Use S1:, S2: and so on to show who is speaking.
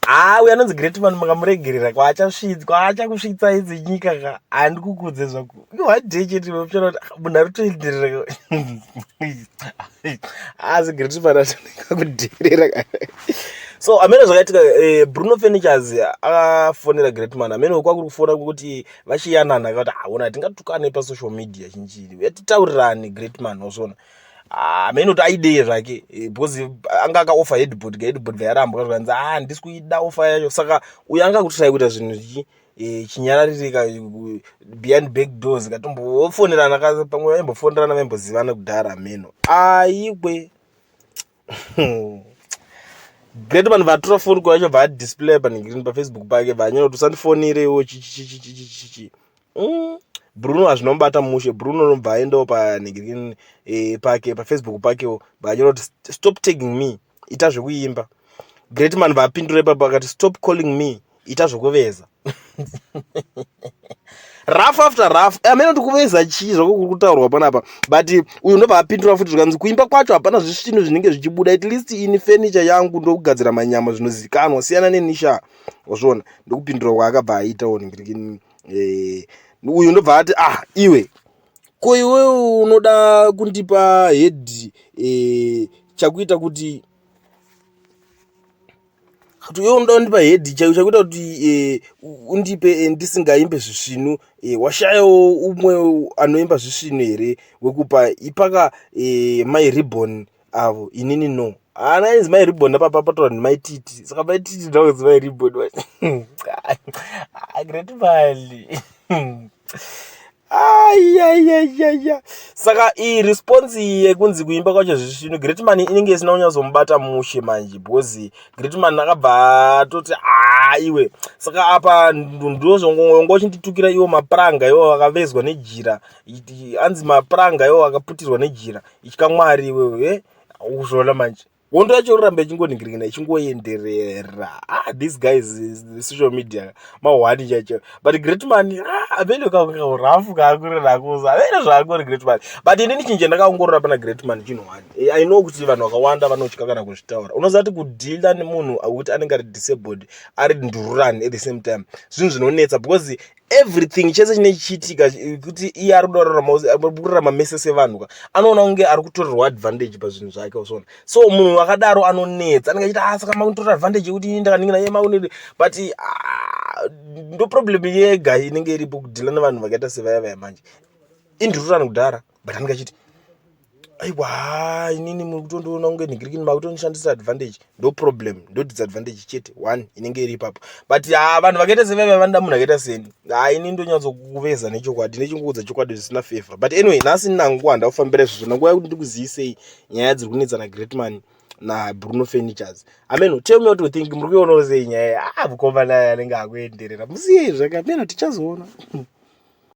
S1: Haa, uyo anonzi Great Man mukamuregerera kwaachakusvitsa idzi nyika ka, handikukudze zvako. One day chete unoona kuti ah, munhu ari kutoenderera. Asi Great Man atoneka kudherera. So amene zvakaitika, Bruno Furnitures akafonera Great Man. Amene kwakuri kufona kwekuti vachiyanana, akati haona tingatukane pasocial media chinchii, yatitaurirane Great Man, wasona. Amene kuti aidei zvake, because anga akaoffer headboard, headboard yarambwa, zvikanzi ah, handisi kuida offer yacho. Saka uyo anga kutry kuita zvinhu zvichi chinyararirika behind back doors, katombofonerana pamwe, vaimbofonerana, vaimbozivana kudhara ameno aikwe. Great Man vatora foni kwacho, vaadisplay panhigirini paFacebook pake, vanyora kuti usandifonirewo chichichichichichi. Bruno hazvinomubata mushe. Bruno unobva aendawo panhigirini pake paFacebook pakewo, vanyora kuti "Stop tagging me, ita zvekuimba." Great Man vapindura ipapo akati, "Stop calling me, ita zvokuveza." Rough after rough, amene kuti kuveza chii zvako kuri kutaurwa panapa, but uyu ndobva apindura futi, zvikanzi kuimba kwacho hapana zvisvino zvinenge zvichibuda, at least ini furniture yangu ndokugadzira manyama zvinozikanwa, siyana nenisha, wazviona. Ndokupindura kwaakabva aitawo. Uyu ndobva ati, "Ah, iwe, ko iwe unoda kundipa head chakuita kuti iwe unoda kundipa head chakuita kuti undipe ndisingaimbe zvisvinu, washayawo umwe anoimba zvisvinu here wekupa ipaka mai Ribbon avo? Inini no." Haana inzi mai Ribbon apapa, patorwa ndiMaititi, saka Maititi ndakunzi mai Ribbon. Great Man, aiyaiyaiyaya. Saka iyi response iyi yekunzi kuimba kwacho zvisvinu, Great Man inenge isina kunyatsomubata mushe manje, because Great Man akabva atoti, "A, iwe, saka apa ndozvongonga uchinditukira iwo mapuranga iwo akavezwa nejira, anzi mapuranga iwo akaputirwa nejira, itya Mwari iwewe." Uzvoona manje hondo yacho iroramba ichingoningirikina, ichingoenderera. Ah, these guys, social media mahwani chacho. But Great Man, ah, amene kaurafu kaakuri nakuza, amene zvaakuri Great Man. But inini chinhu chandakaongorora pana Great Man chinhu one, I know kuti vanhu vakawanda vanotya kana kuzvitaura. Unoziva kuti kudeala nemunhu wekuti anenge ari disabled, ari ndururani at the same time, zvinhu zvinonetsa, because everything chese chinenge chichiitika kuti iye ari kuda kurarama mese sevanhu ka, anoona kunge ari kutorerwa advantage pazvinhu zvake, usona. So munhu akadaro anonetsa, anenge achiti, "Ah, saka makutora advantage yekuti ini ndakaningira iye makunidi." But ah, ndo problem yega inenge iripo kudeala nevanhu vakaita sevaya vaya manje. Indururani kudhara, but anenge achiti, "Aiwa, inini muri kutondiona kunge nhingirikini, makutondishandisa advantage." Ndo problem, ndo disadvantage chete one inenge iri ipapo. But ha, vanhu vakaita sevaiva vanoda munhu akaita seni. Ha, ini ndonyatsokuveza nechokwadi, nechingoudza chokwadi zvisina favor. But anyway, nhasi nanguva handakufambira izvozvo, nanguva yekuti ndikuzivisei nyaya dziri kunetsa naGreat Man naBruno Furnitures. Ameno, tell me what you think. Muri kuionawo sei nyaya? Ah, mukomana anenge akuenderera, musiyei zvake, ameno tichazoona.